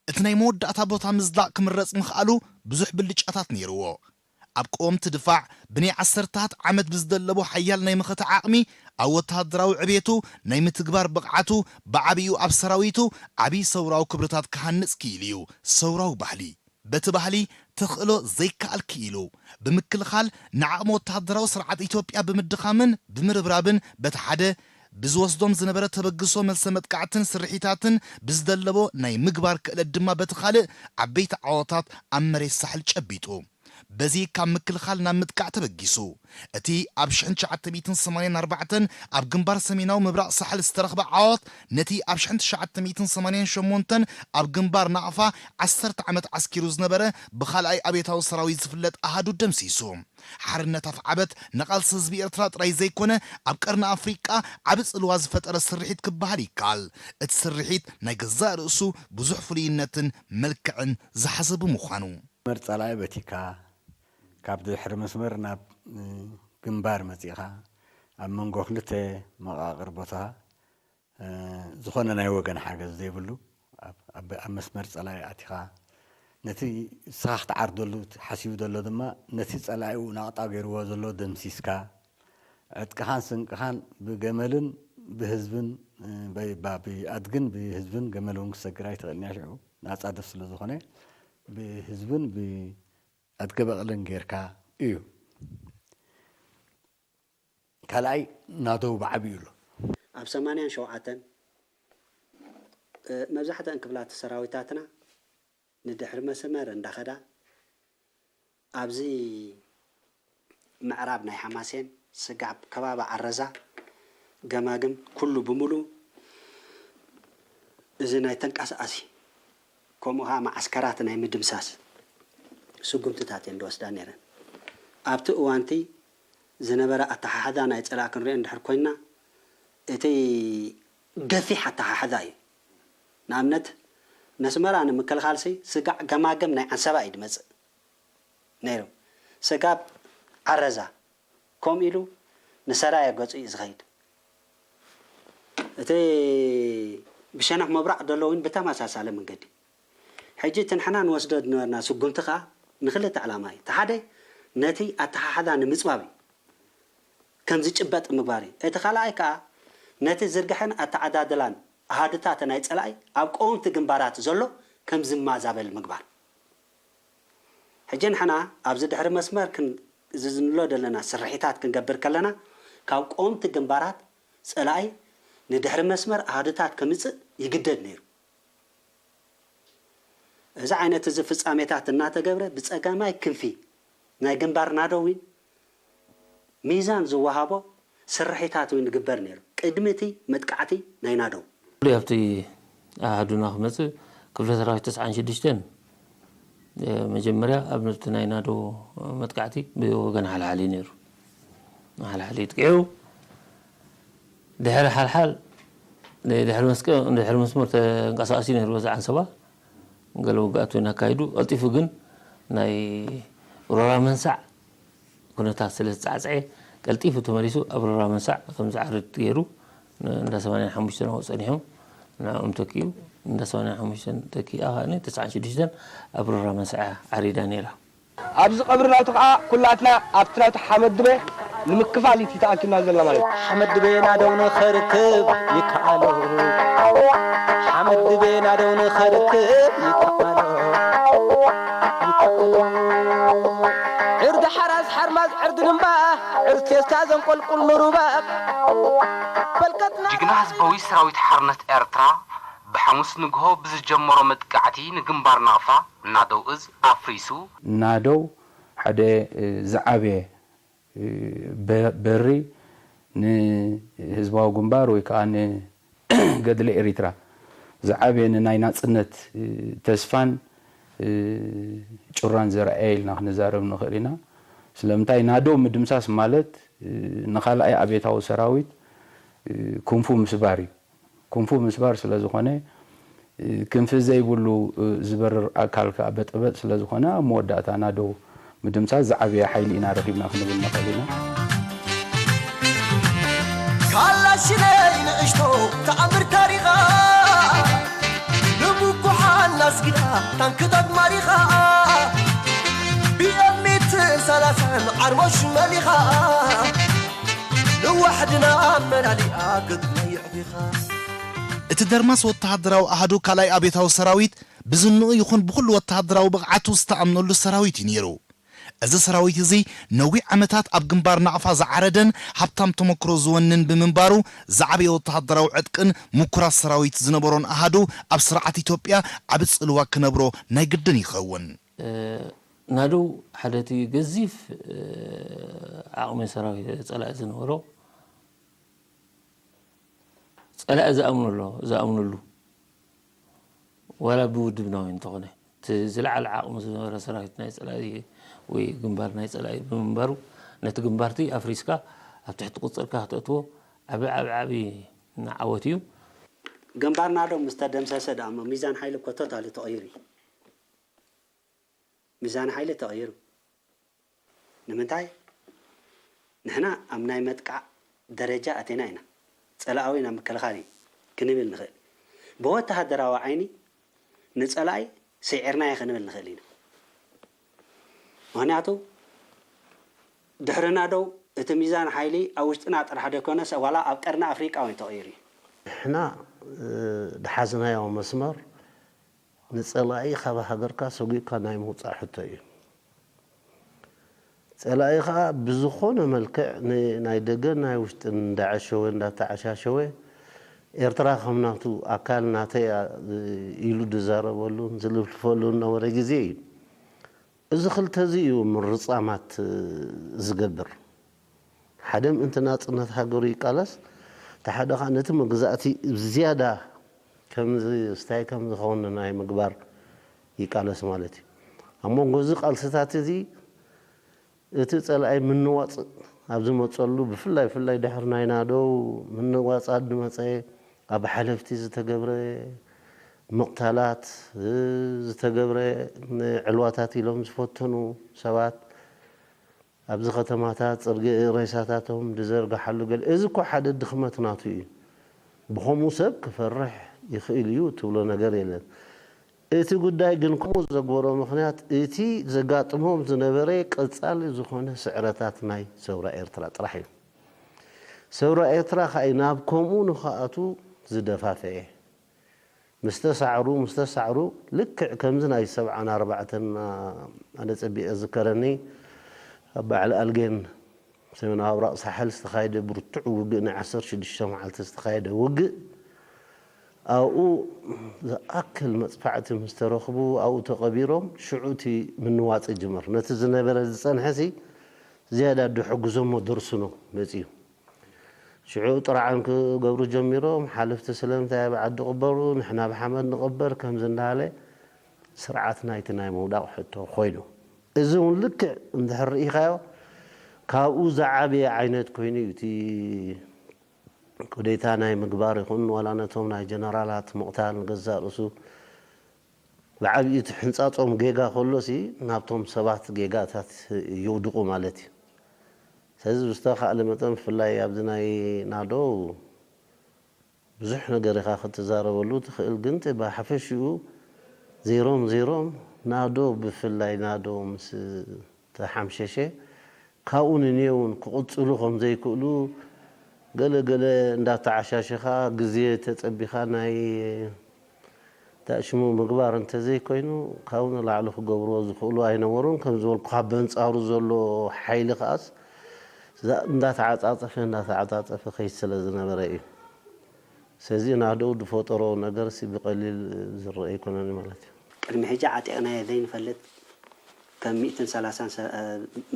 እቲ ናይ መወዳእታ ቦታ ምዝላቕ ክምረጽ ምኽኣሉ ብዙሕ ብልጫታት ነይርዎ። ኣብ ቀወምቲ ድፋዕ ብናይ ዓሰርታት ዓመት ብዝደለቦ ሓያል ናይ መኸተ ዓቕሚ ኣብ ወተሃደራዊ ዕቤቱ ናይ ምትግባር ብቕዓቱ ብዓቢኡ ኣብ ሰራዊቱ ዓቢ ሰውራዊ ክብርታት ክሃንጽ ክኢሉ እዩ። ሰውራዊ ባህሊ በቲ ባህሊ ተኽእሎ ዘይከኣል ክኢሉ ብምክልኻል ንዓቕሚ ወተሃደራዊ ስርዓት ኢትዮጵያ ብምድኻምን ብምርብራብን በቲ ሓደ ብዝወስዶም ዝነበረ ተበግሶ መልሰ መጥቃዕትን ስርሒታትን ብዝደለቦ ናይ ምግባር ክእለት ድማ በቲ ካልእ ዓበይቲ ዓወታት ኣብ መሬት ሳሕል ጨቢጡ። በዚ ካብ ምክልኻል ናብ ምጥቃዕ ተበጊሱ። እቲ ኣብ ሽሕን ትሽዓተ ሚእትን ሰማንያን ኣርባዕተን ኣብ ግንባር ሰሜናዊ ምብራቕ ሳሕል ዝተረኽበ ዓወት ነቲ ኣብ ሽሕን ትሽዓተ ሚእትን ሰማንያን ሸሞንተን ኣብ ግንባር ናቕፋ ዓሰርተ ዓመት ዓስኪሩ ዝነበረ ብኻልኣይ ኣብዮታዊ ሰራዊት ዝፍለጥ ኣሃዱ ደምሲሱ። ሓርነት ኣፍዓበት ንቓልሲ ህዝቢ ኤርትራ ጥራይ ዘይኮነ ኣብ ቀርኒ ኣፍሪቃ ዓቢ ጽልዋ ዝፈጠረ ስርሒት ክበሃል ይከኣል። እቲ ስርሒት ናይ ገዛእ ርእሱ ብዙሕ ፍሉይነትን መልክዕን ዝሓዘ ብምዃኑ። መስመር ጸላኢ በቲካ፣ ካብ ድሕሪ መስመር ናብ፣ እ፣ ግንባር መጺኻ፣ ኣብ መንጎ ክልተ መቓቕር ቦታ፣ እ፣ ዝኾነ ናይ ወገን ሓገዝ ዘይብሉ፣ ኣብ፣ ኣብ፣ ኣብ መስመር ጸላኢ ኣቲኻ፣ ነቲ ንስኻ ክትዓርደሉ ሓሲቡ ዘሎ ድማ፣ ነቲ ጸላኢኡ ናቕጣ ገይርዎ ዘሎ ደምሲስካ፣ ዕጥቅኻን ስንቅኻን ብገመልን ብህዝብን፣ እ፣ ብ-፣ ብ-፣ ብኣድግን ብህዝብን ገመል እውን ክሰግር ኣይትኽእልን እያ። ሽዑ ናጻድፍ ስለ ዝኾነ፣ ብህዝብን ብኣድገ በቕልን ጌርካ እዩ። ካልኣይ ናደው ብዓቢኡ ኣሎ። ኣብ ሰማንያን ሸውዓተን፣ እ፣ መብዛሕትአን ክፍላት ሰራዊታትና ንድሕሪ መስመር እንዳኸዳ፣ ኣብዚ ምዕራብ ናይ ሓማሴን፣ ስጋብ ከባቢ ዓረዛ፣ ገማግም፣ ኩሉ ብምሉእ እዚ ናይ ተንቀሳቓሲ፣ ከምኡ ኸዓ መዓስከራት ናይ ምድምሳስ ስጉምትታት እየን ዝወስዳ ነይረን። ኣብቲ እዋንቲ ዝነበረ ኣተሓሕዛ ናይ ጸላእ ክንሪኦ እንድሕር ኮይንና፣ እቲ ገፊሕ ኣተሓሕዛ እዩ። ንኣብነት፣ ነስመራ ንምክልኻልሲ ስጋዕ ገማግም ናይ ዓንሰባ እዩ ዝመጽእ ነይሩ። ስጋብ ዓረዛ፣ ከምኡ ኢሉ ንሰራየ ገጹ እዩ ዝኸይድ። እቲ ብሸነኽ ምብራቕ ዘሎ እውን ብተመሳሳሊ መንገዲ። ሕጂ እቲ ንሕና ንወስዶ ዝነበርና ስጉምቲ ከኣ ንኽልተ ዕላማ እዩ። እቲ ሓደ ነቲ ኣተሓሕዛ ንምጽባብ እዩ፣ ከም ዝጭበጥ ምግባር እዩ። እቲ ካልኣይ ከኣ ነቲ ዝርግሐን ኣተዓዳድላን ኣሃዱታት ናይ ጸላኢ ኣብ ቀወምቲ ግንባራት ዘሎ ከም ዝማዛበል ምግባር። ሕጂ ንሕና ኣብዚ ድሕሪ መስመር ክን-፣ እዚ ዝንብሎ ዘለና ስርሒታት ክንገብር ከለና ካብ ቀወምቲ ግንባራት ጸላኢ ንድሕሪ መስመር ኣሃዱታት ከምጽእ ይግደድ ነይሩ። እዚ ዓይነት እዚ ፍጻሜታት እናተገብረ ብጸጋማይ ክንፊ ናይ ግንባር ናደው እውን ሚዛን ዝወሃቦ ስርሒታት እውን ይግበር ነይሩ ቅድሚ እቲ መጥቃዕቲ ናይ ናደው። ኣብቲ ኣሃዱና ክመጽእ ክፍለ ሰራዊት ተስዓን ሽዱሽተን መጀመርያ ኣብ ነቲ ናይ ናደው መጥቃዕቲ ብወገን ሓልሓሊ ነይሩ። ሓልሓሊ ይጥቅዑ። ድሕሪ ሓልሓል፣ ድሕሪ መስቀ-፣ ድሕሪ መስመር ተንቀሳቐሲ ነይሩ በዚ ዓንሰባ። ገለ ውግኣት እውን ኣካይዱ። ቀልጢፉ ግን ናይ ሮራ መንሳዕ ኩነታት ስለ ዝጻዕጸዐ፣ ቀልጢፉ ተመሊሱ ኣብ ሮራ መንሳዕ ከም ዝዓርድ ገይሩ፣ ን-፣ እንዳ ሰማንያን ሓሙሽተን ኣብኡ ጸኒሖም፣ ንዕኦም ተኪኡ፣ እንዳ ሰማንያን ሓሙሽተን ተኪኣ ከኣ ተስዓን ሽዱሽተን ኣብ ሮራ መንሳዕ ዓሪዳ ነይራ። ኣብዚ ቀብሪ ናቱ ከኣ ኩላትና ኣብቲ ናቱ ሓመድ ድበ ንምክፋል እዩ ተኣኪብና ዘለና ማለት እዩ። ሓመድ ድበ ናደው ንኸርክብ ይከኣሎ። ሓመድ ድበ ናደው ንኸርክብ ይከኣሎ። ይከኣሎ። ዕርዲ ሓራስ ሓርማዝ ዕርዲ ንምባ፣ ዕርዲ ፌስታ ዘንቆልቁል ንሩባ። በልከትና ጅግና ህዝባዊ ሰራዊት ሓርነት ኤርትራ ብሓሙስ ንግሆ ብዝጀመሮ መጥቃዕቲ ንግንባር ናቕፋ ናደው እዝ ኣፍሪሱ። ናደው ሓደ፣ እ፣ ዝዓበየ፣ እ፣ በ-፣ በሪ ንህዝባዊ ግንባር ወይ ከዓ ንገድሊ ኤሪትራ ዝዓበየ ንናይ ናጽነት፣ እ፣ ተስፋን፣ እ፣ ጩራን ዘርኣየ ኢልና ክንዛረብ ንኽእል ኢና። ስለምንታይ ናደው ምድምሳስ ማለት፣ እ፣ ንኻልኣይ ኣብዮታዊ ሰራዊት፣ እ፣ ክንፉ ምስባር እዩ። ክንፉ ምስባር ስለ ዝኾነ፣ እ፣ ክንፊ ዘይብሉ፣ እ፣ ዝበርር ኣካል ከኣ በጠበጥ ስለ ዝኾነ፣ ኣብ መወዳእታ ናደው ምድምሳስ ዝዓበየ ሓይሊ ኢና ረኺብና ክንብል ንኽእል ኢና። ካላሽነይ ንእሽቶ ተኣምር ታሪኻ፣ ንምኩሓን ኣስጊዳ ታንክታት ማሪኻ፣ ቢኤም ሚትን ሰላሳን ዓርሞሽ መሊኻ፣ ንዋሕድና ኣመላሊኣ ገጥማ የዕቢኻ። እቲ ደርማስ ወተሃደራዊ ኣሃዱ ካልኣይ ኣብዮታዊ ሰራዊት ብዝንኡ ይኹን ብኹሉ ወተሃደራዊ ብቕዓቱ ዝተኣምነሉ ሰራዊት እዩ ነይሩ። እዚ ሰራዊት እዚ ነዊሕ ዓመታት ኣብ ግንባር ናቕፋ ዝዓረደን ሃብታም ተመክሮ ዝወንን ብምንባሩ ዝዓበየ ወተሃደራዊ ዕጥቅን ምኩራት ሰራዊት ዝነበሮን ኣሃዱ ኣብ ስርዓት ኢትዮጵያ ዓቢ ጽልዋ ክነብሮ ናይ ግድን ይኸውን። እ፣ ናደው ሓደ እቲ ገዚፍ፣ እ፣ ዓቕሚ ሰራዊት ጸላኢ ዝነበሮ፣ ጸላኢ ዝኣምነሉ፣ ዝኣምነሉ፣ ዋላ ብውድብና ወይ እንተኾነ፣ እቲ ዝለዓለ ዓቕሚ ዝነበረ ሰራዊት ናይ ጸላኢ ወይ ግንባር ናይ ጸላኢ ብምንባሩ፣ ነቲ ግንባርቲ ኣፍሪስካ ኣብ ትሕቲ ቁጽርካ ክተእትዎ ዓቢ፣ ዓቢ፣ ዓቢ ዓወት እዩ። ግንባር ናደው ምስ ተደምሰሰ ደኣ እሞ ሚዛን ሓይሊ እኮ ቶታሊ ተቐይሩ እዩ። ሚዛን ሓይሊ ተቐይሩ። ንምንታይ? ንሕና ኣብ ናይ መጥቃዕ ደረጃ ኣቲና ኢና። ጸላኣዊ ናብ ምክልኻል እዩ ክንብል ንኽእል። ብወተሃደራዊ ዓይኒ ንጸላኢ ስዒርናዮ ክንብል ንኽእል ኢና። ምኽንያቱ ድሕሪ ናደው እቲ ሚዛን ሓይሊ ኣብ ውሽጥና ጥራሕ ደይኮነስ ዋላ ኣብ ቀርኒ ኣፍሪቃ እውን ተቐይሩ እዩ። ንሕና፣ እ፣ ዝሓዝናዮ መስመር ንጸላኢ ካብ ሃገርካ ሰጒግካ ናይ ምውጻእ ሕቶ እዩ። ጸላኢ ኸኣ ብዝኾነ መልክዕ ን-፣ ናይ ደገን ናይ ውሽጥን እንዳዓሸወ እንዳተዓሻሸወ ኤርትራ ከም ናቱ ኣካል ናተይ እያ ኢሉ ዝዛረበሉን ዝልፍልፈሉን ዝነበረ ግዜ እዩ። እዚ ክልተ እዚ እዩ ምርጻማት ዝገብር። ሓደ ምእንቲ ናጽነት ሃገሩ ይቃለስ፣ እቲ ሓደ ኸኣ ነቲ መግዛእቲ ብዝያዳ ከም ዝስታይ ከም ዝኸውን ናይ ምግባር ይቃለስ ማለት እዩ። ኣብ መንጎ እዚ ቃልስታት እዚ እቲ ጸላኢ ምንዋጽ ኣብ ዝመጸሉ፣ ብፍላይ፣ ብፍላይ ድሕሪ ናይ ናደው ምንዋጽ ኣድመጸ፣ ኣብ ሓለፍቲ ዝተገብረ ምቕታላት፣ ዝተገብረ ዕልዋታት ኢሎም ዝፈተኑ ሰባት ኣብዚ ከተማታት ጽርጊ ሬሳታቶም ዝዘርግሓሉ ገለ፣ እዚ እኮ ሓደ ድኽመት ናቱ እዩ። ብኸምኡ ሰብ ክፈርሕ ይኽእል እዩ እትብሎ ነገር የለን። እቲ ጉዳይ ግን ከምኡ ዘግበሮ ምኽንያት፣ እቲ ዘጋጥሞም ዝነበረ ቀጻሊ ዝኾነ ስዕረታት ናይ ሰውራ ኤርትራ ጥራሕ እዩ። ሰውራ ኤርትራ ከኣ እዩ ናብ ከምኡ ንኽኣቱ ዝደፋፍኤ። ምስ ተሳዕሩ፣ ምስ ተሳዕሩ፣ ልክዕ ከምዚ ናይ ሰብዓን ኣርባዕተን፣ ኣነ ጸቢቐ ዝከረኒ፣ ኣብ በዓል ኣልጌን ሰሜናዊ ኣብራቕ ሳሕል ዝተኻየደ ብርቱዕ ውግእ፣ ናይ ዓሰርተ ሽዱሽተ መዓልቲ ዝተኻየደ ውግእ፣ ኣብኡ ዝኣክል መጽፋዕቲ ምስ ተረኽቡ፣ ኣብኡ ተቐቢሮም፣ ሽዑ እቲ ምንዋጽ ይጅመር። ነቲ ዝነበረ ዝጸንሐሲ ዝያዳ ድሕግዞሞ ደርሱ ነው መጺኡ። ሽዑ ጥርዓን ክገብሩ ጀሚሮም። ሓለፍቲ ስለምንታይ ኣብ ዓዲ ቅበሩ፣ ንሕና ብሓመድ ንቕበር፣ ከምዚ እንዳበለ ስርዓት ናይቲ ናይ ምውዳቕ ሕቶ ኮይኑ። እዚ እውን ልክዕ እንድሕር ርኢኻዮ፣ ካብኡ ዝዓበየ ዓይነት ኮይኑ እዩ። እቲ ኩዴታ ናይ ምግባር ይኹን፣ ዋላ ነቶም ናይ ጀነራላት ምቕታል ንገዛእ ርእሱ ብዓብዩ እቲ ሕንጻጾም ጌጋ ከሎሲ፣ ናብቶም ሰባት ጌጋታት ይውድቑ ማለት እዩ። ስለዚ ብዝተኻእለ መጠን፣ ብፍላይ ኣብዚ ናይ ናዶ፣ ብዙሕ ነገር ኢኻ ክትዛረበሉ ትኽእል፣ ግን እቲ ብሓፈሽኡ ዜሮም ዜሮም ናዶ፣ ብፍላይ ናዶ ምስ ተሓምሸሸ፣ ካብኡ ንኔውን ክቕጽሉ ከም ዘይክእሉ፣ ገለ ገለ እንዳተዓሻሸኻ፣ ግዜ ተጸቢኻ፣ ናይ እንታይ ሽሙ ምግባር እንተዘይኮይኑ፣ ካብኡ ንላዕሊ ክገብርዎ ዝኽእሉ ኣይነበሩን። ከም ዝበልኩኻ፣ በንጻሩ ዘሎ ሓይሊ ከኣስ፣ እዛ እንዳተዓጻጸፈ፣ እንዳተዓጻጸፈ ከይድ ስለ ዝነበረ እዩ። ስለዚ ናደው ዝፈጠሮ ነገርሲ ብቐሊል ዝረአ ኣይኮነን ማለት እዩ። ቅድሚ ሕጂ ዓጢቕናዮ ዘይንፈልጥ፣ ከም ሚእትን ሰላሳን ሰ-፣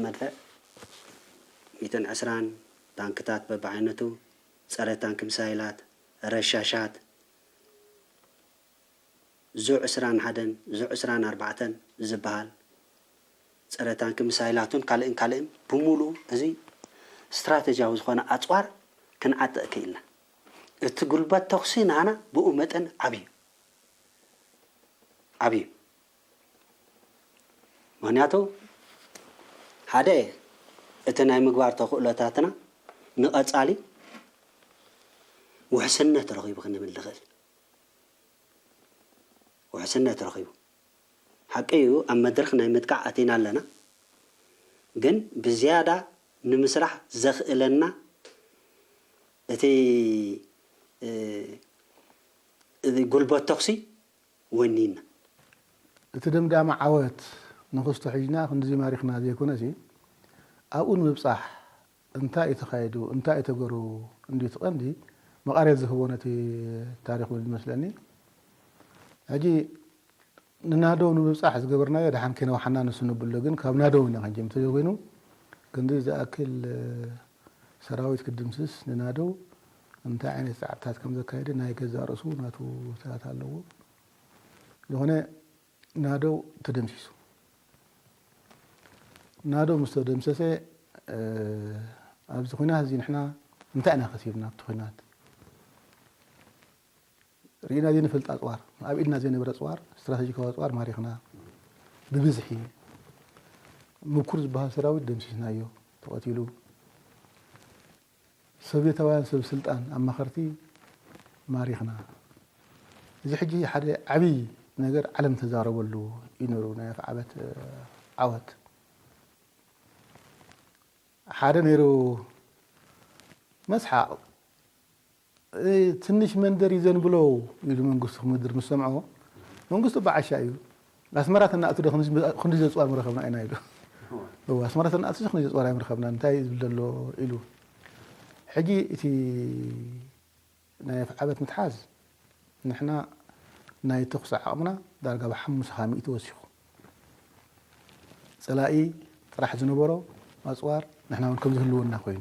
መድፍዕ፣ ሚእትን ዕስራን ታንክታት በብዓይነቱ፣ ጸረ ታንክ ሚሳይላት፣ ረሻሻት፣ ዙ ዕስራን ሓደን፣ ዙ ዕስራን ኣርባዕተን ዝበሃል፣ ጸረ ታንክ ሚሳይላቱን ካልእን ካልእን፣ ብምሉኡ እዚ ስትራተጂያዊ ዝኾነ ኣጽዋር ክንዓጥቕ ክኢልና። እቲ ጉልበት ተኹሲ ናህና ብኡ መጠን ዓብዩ፣ ዓብዩ። ምኽንያቱ፣ ሓደ፣ እቲ ናይ ምግባር ተኽእሎታትና ንቐጻሊ ውሕስነት ረኺቡ ክንብል ንኽእል። ውሕስነት ረኺቡ። ሓቂ እዩ፣ ኣብ መድረኽ ናይ ምጥቃዕ ኣቲና ኣለና። ግን ብዝያዳ ንምስራሕ ዘኽእለና እቲ፣ እ፣ እቲ ጉልበት ተኹሲ ወኒንና። እቲ ደምዳሚ ዓወት ንኽስቶ ሒዝና ክንድዚ ማሪኽና ዘይኮነሲ፣ ኣብኡ ንምብጻሕ እንታይ እዩ ተኻይዱ፣ እንታይ እዩ ተገሩ እንድዩ እቲ ቀንዲ መቓርየት ዝህቦ ነቲ ታሪኽ እውን ዝመስለኒ። ሕጂ ንናደው ንምብጻሕ ዝገበርናዮ ደሓን ከይነውሓና ንሱ ንብሎ፣ ግን ካብ ናደው ኢና ክንጀምር ተዘይኮይኑ፣ ክንዲ ዝኣክል ሰራዊት ክድምስስ ንናደው እንታይ ዓይነት ጻዕርታት ከም ዘካየደ ናይ ገዛእ ርእሱ ናቱ ርትዓት ኣለዎ። ዝኾነ ናደው ተደምሲሱ። ናደው ምስ ተደምሰሰ፣ እ፣ ኣብዚ ኹናት እዚ ንሕና እንታይ ኢና ከሲብና ኣብቲ ኹናት? ርኢና ዘይንፈልጥ ኣጽዋር፣ ኣብ ኢድና ዘይነበረ ኣጽዋር፣ ስትራተጂካዊ ኣጽዋር ማሪኽና። ብብዝሒ ምኩር ዝበሃል ሰራዊት ደምሲስናዮ፣ ተቐቲሉ። ሶቭየታውያን ሰብ ስልጣን ኣማኸርቲ ማሪኽና። እዚ ሕጂ ሓደ ዓብዪ ነገር ዓለም ተዛረበሉ እዩ ነይሩ፣ ናይ ኣፍዓበት፣ እ፣ ዓወት። ሓደ ነይሩ መስሓቕ። እ፣ ትንሽ መንደር ይዘን ብለው ኢሉ መንግስቱ ምድር ምስ ሰምዖ፣ መንግስቱ በዓሻ እዩ። ኣስመራ ተናእቱ ዶ ክንዲ፣ ክንዲ ዘጽዋር ምረኸብና ኢና ኢሉ። እዋ። እዋ፣ ኣስመራ ተናእቱ ክንዲ ዘጽዋር ኣይምረኸብና፣ እንታይ ዝብል ዘሎ ኢሉ። ሕጂ እቲ ናይ ኣፍዓበት ምትሓዝ፣ ንሕና ናይ ተኹሲ ዓቕምና ዳርጋ ብሓሙሳ ሚእቲ ወሲኹ። ጸላኢ ጥራሕ ዝነበሮ ኣጽዋር ንሕና እውን ከም ዝህልወና ኮይኑ።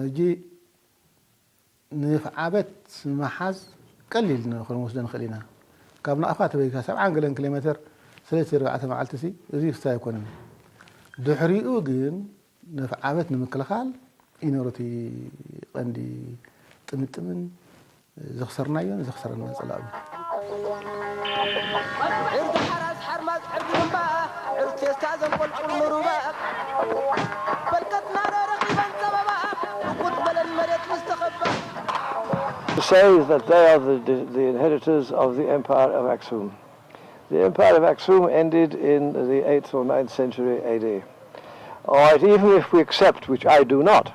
ሕጂ ንፍዓበት ምሓዝ ቀሊል ን-፣ ክንወስዶ ንኽእል ኢና። ካብ ናቕፋ ተበይካ ሰብዓን ገለን ኪሎ ሜተር ስለቲ ኣርባዕተ መዓልቲ ሲ እዚ ክስታይ ኣይኮነን። ድሕሪኡ ግን ነፍዓበት ንምክልኻል ኢነሮቲ ቀንዲ ጥምጥምን ዘኽሰርናዮን ዘኽሰረና ጸላእዩ። ዕርዲ ሓራስ ሓርማዝ ዕርዲ ግንባ ዕርዲ ፌስታ ዘንቆልቁል ምሩባ በልቀትና ዶ ረኺበን ጸበባ ቁጥ በለን መሬት ምስ ተኸባ to say that they are the, the inheritors of the Empire of Aksum. The Empire of Aksum ended in the eighth or ninth century A D. All right, even if we accept, which I do not,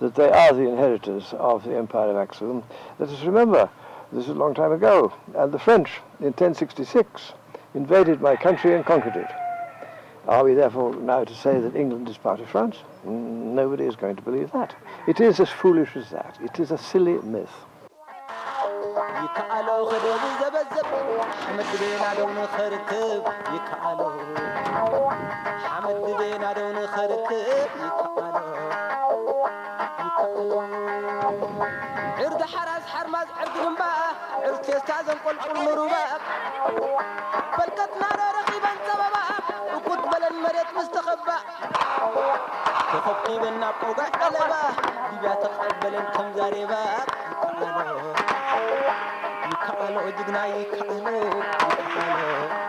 that they are the inheritors of the Empire of Aksum, let us remember this is a long time ago, and the French in ten sixty-six invaded my country and conquered it. Are we therefore now to say that England is part of France? Nobody is going to believe that. It is as foolish as that. It is a silly myth. ይከኣሎ ከደቡ ዘበዘብ ሓመድ ቤና ደው ንኸርክብ ይከኣሎ ሓመድ ቤና ደው ንኸርክብ ይከኣሎ ይከኣሎ ዕርዲ ሓራስ ሓርማዝ ዕርዲ ግንባ ዕርዲ ፌስታ ዘንቆልቁል ምሩባ በልቀትና ዶ ረኺበን ጸበባ እቁጥ በለን መሬት ምስ ተኸባ ተኸብኪበን ናብ ቆጋዕ ጠለባ ሊብያ ተቐበለን ከም ዛሬባ ይከኣሎ ይከኣሎ ጅግና ይከኣሎ ይከኣሎ